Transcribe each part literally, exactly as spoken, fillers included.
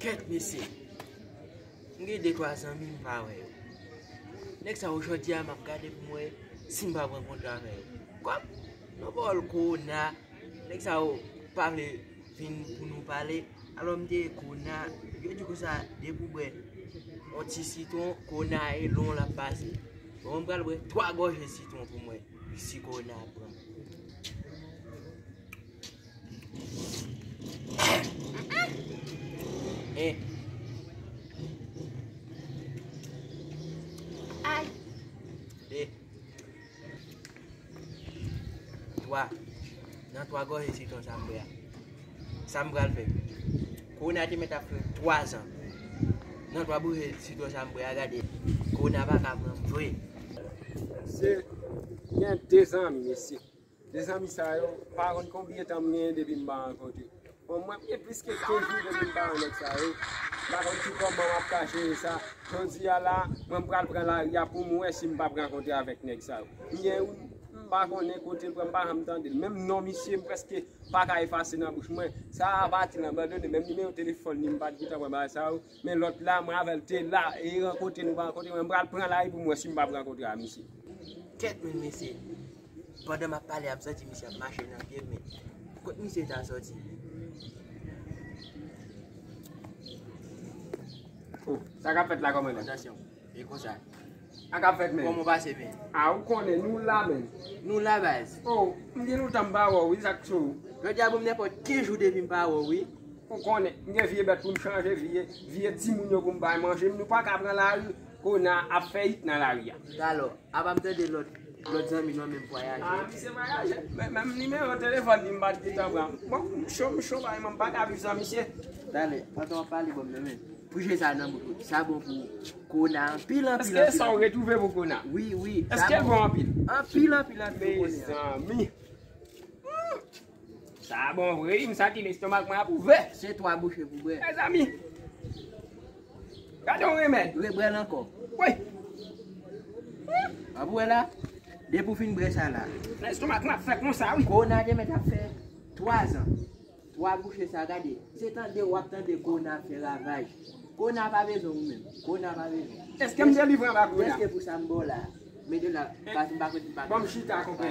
Kèt mesye. M gen de twa zanmi m pa wè yo. Nèg sa yo jodi a m ap gade pou m wè si m p ap rankontre avè yo. Kòm nan pawòl kowona, nèg sa yo pa vle vin pou nou pale. Alò m te kowona, yo di konsa depi w bwè yon ti sitwon, kowona e lon l ap pase. Bon, m pral bwè twa gòje sitwon pou m wè si kowona ap pran m. En. Ay. De. Twa. Nan twa gòje sitwon sa m bwè a. Sa m pral fè. Kowona te mèt ap fè twa zan. Nan twa bouche sitwon sa m bwè a, gade. Kowona pa ka pran m vre. Se gen de zanmi, mesye. De zanmi sa yo, m pa konn konbyen tan m genyen depi m pa rankontre. Bon, mwen, m gen plis ke kenz jou depi m pa wè nèg sa yo. M pa konn ki kòman m ap ka jere sa. Jodi a la, mwen, m pral pran lari a pou m wè si m p ap rankontre avèk nèg sa yo. M gen youn, m pa konnen kote l pran, m pa janm tande l. Menm non misye, m prèske pa ka efase nan bouch mwen. Sa a pati l abandone, menm nimewo telefòn li, m pa t gentan pran bagay sa yo. Men lòt la, mwen avè l te la, e rankontre nou pa rankontre, mwen, m pral pran lari pou m wè si m p ap rankontre ak misye. Kèt, men mesye. Pandan m ap pale a, m santi misye ap mache nan pye m, men kot misye ta soti? Oh, sa k ap fèt la, kòmandan? Atansyon, e konsa. Sa k ap fèt, men? Kòman w pase, men? A, ou konnen, nou la, men. Nou la, baz. Oh, m gen lontan m pa wè w, wi, sa k sou ou? Jodi a, bon, m nenpòt kenz jou depi m pa wè w, wi. Ou konnen, m gen vye bèt pou m chanje, vye, vye timoun yo pou m bay manje, nou pa ka pran lari, kowona ap fè it nan lari a. Talò. Apa m tande lòt, lòt zanmi nou an menm vwayaje? A, misye vwayaje. Men, menm nimewo telefòn li m pa t gentan pran. Bon, m cho, m cho, pa, m pa ka viv san misye. Talè, pandan w ap pale, ban m nan men. Bouche sa nan bouch ou. Sa bon pou kowona anpil, anpil, anpil. Èske sa w retwouve pou kowona? Wi, wi, sa bon. Èske l bon anpil? Anpil, anpil, anpil pou kowona. Mezanmi. Hmm. Sa bon vre, m santi lestomak mwen ap ouvè. Se twa bouche pou bwè. Mezanmi. Gade yon remèd. Rebwè l ankò. Wi. W ap wè la, depi w fin bwè sa la. Lestomak mwen ap fè konsa, wi. Kowona te mèt ap fè twa zan. Twa bouche sa, gade. Se tande w ap tande kowona ap fè ravaj. Kowona pa bezwen w menm. Kowona pa bezwen w. Èske m delivre anba kowona? Èske pou sa m ba w la? Mete la, pa, m pa konn, m pa konn. Ban m chita, konpè.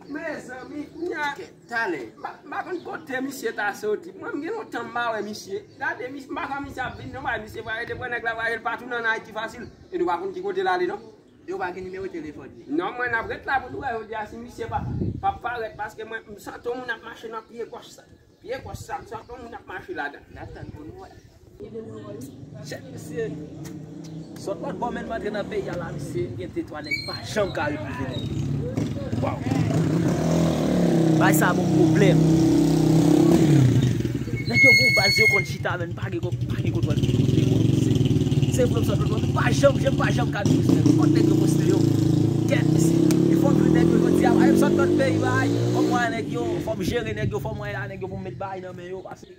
Mezanmi, kounye a, talè. M pa, m pa konn kote misye ta soti. Mwen, m gen lontan m pa wè misye. Gade, mis-, m pa kwè misye ap vin, non, bay misye vwayaje, te pran nèg la vwayaje, l pa tounen ann Ayiti fasil. E nou pa konn ki kote l ale, non. Yo pa gen nimewo telefòn li. Non, mwen, n ap ret la pou nou wè, yo di a si misye pa, pa parèt, paske mwen, m santi yon moun ap mache nan pye gòch sa. Pye gòch sa, m santi yon moun ap mache ladan. N ap tann pou nou wè. Chèf, mesye. Sot lòt bò, men m antre nan peyi a la, mesye, m gen de twa nèg pa janm ka retwouve nèg. Waw. Bagay sa bon pwoblèm. Nèg yo gon baz yo konn chita, men pa gen, pa gen kontwòl. Se, se vre m sot lòt bò, men pa janm, janm, pa janm ka retwouve nèg. Kot nèg yo poste yo? Kèt, mesye. E fò m jwenn nèg yo jodi a, m sot lòt peyi, bay. Fò m wè nèg yo, fò m jere nèg yo, fò m wè la nèg yo pou m met bagay nan men yo, paske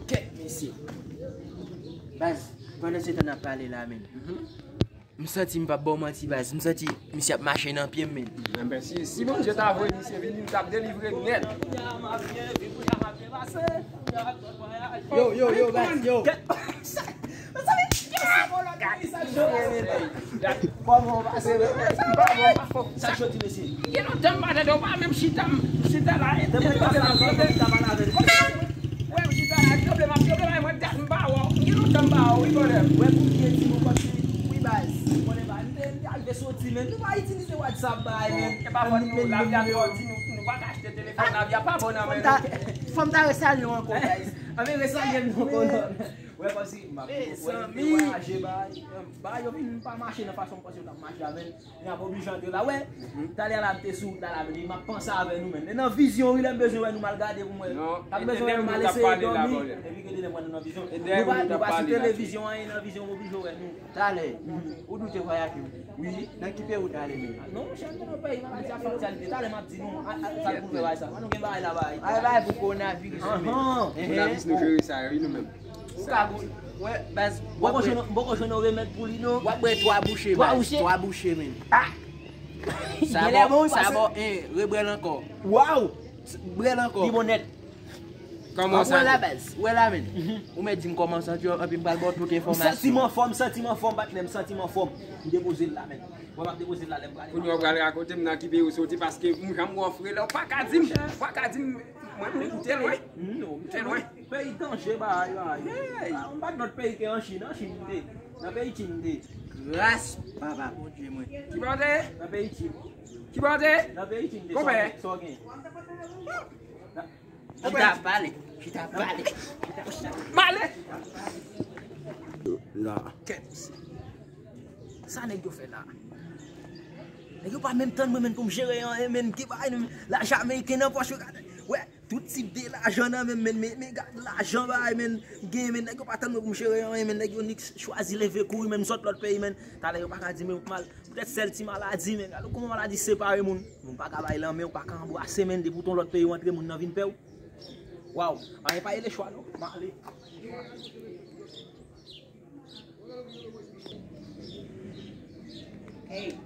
Kèt, mesye. Baz, pandan se tan n ap pale la, men. M santi m p ap ba w manti, baz. M santi misye ap mache nan pye m, men. Enben, si, si Bondye ta voye misye vini, m t ap delivre nèt. Yo, yo, yo, baz, yo. Kòman w pase, men? M pa bon, m pa fò. Sa k soti, mesye? Gen lontan m pa tande w pa menm chita, m chita la. Depi w pase la, m chita pale avè l. Wè, m chita la, tranble, m ap tranble la, mwen dat m pa wè w. Gen lontan m pa wè w, wi, bòdè. Wè, pou m byen di nou, kòmsi, wi, baz, konnen pa, m te, m te arive soti, men nou pa itilize WhatsApp, bay, men. E pa fòt nou, lavi a twò di, nou, nou pa ka achte telefòn, lavi a pa bon nan men nou. Fò m ta resalye w ankò, guys. Anben, resalye m ankò, non. Wè, kòmsi, m ap, wè, m te vwayaje, bay, bay, yo vin pa mache nan fason m panse yo t ap mache a, men. N ap oblije antre la. Wè, talè a la m te sou wout la, la, men m ap panse avè nou, men. E nan vizyon, wi, lè m bezwen wè nou, m al gade pou m wè. M ap bezwen wè nou, m al eseye dòmi. Epi gen de lè m wè nou nan vizyon. Nou pa, nou pa sou televizyon, anyen nan vizyon, m oblije wè nou. Talè, ou di w te vwayaje, wi. Nan ki peyi w t ale, men? Non, monchè, nou nan peyi maladi a, fatalite. Talè m ap di nou, a, a, sa l pou fè bagay sa. An nou gen bagay la, bagay. Ay, bagay pou kowonaviris, men. Kowonaviris, nou jere sa, wi, nou menm. Ou ka gou-, wè, baz, m poko jwenn, m poko jwenn yon remèd pou li, non. W ap bwè twa bouche, baz. Twa bouche? Twa bouche, men. Ah! Sa bon, sa bon, eh, rebwè l ankò. Waw! Bwè l ankò. Li bon nèt. Kòman sa? Ou wè la, baz? Ou wè la, menn? Ou mèt di m kòman santi w, epi m pral ba w tout enfòmasyon. M santi m anfòm, m santi m anfòm, patnè, m santi m anfòm. M depoze l la, menn. Bon, m ap depoze l la, lè m prale. Kounye a w pral rakonte m nan ki peyi w soti, paske m janm wè w frè la, ou pa ka di m, ou pa ka di m, mwen, m te lwen. M te lwen. Peyi danje, bagay, bagay. Ah, m pa t lòt peyi ke an Chin, an Chin m te. Nan peyi Chin m te. Gras Papa Bondye mwen. Ki bò w te ye? Nan peyi Chin. Ki bò w te ye? Nan peyi Chin m te. Konpè. Sa w gen? Chita pale. Chita pale. Pale. La. Kèt. Sa nèg yo fè la? Nèg yo pa menm tann mwen menm pou m jere anyen menm. Ki bagay nou? Lajan ameriken nan pòch yo. Wè. Tout tip de lajan nan men m, men, men, men gad lajan bagay, men, m genyen, men, nèg yo pa tann mwen pou m jere anyen, men, nèg yo nik chwazi leve kouri, men, m sot lòt peyi, men, talè yo pa ka di m yo mal, poutèt sèl ti maladi, men, gade kòman maladi separe moun, moun pa ka bay lanmen, ou pa ka anbrase, men, depi w t on lòt peyi, w antre, moun nan vin pè w. Waw, anyen pa rele chwa, non, m ale. Hey,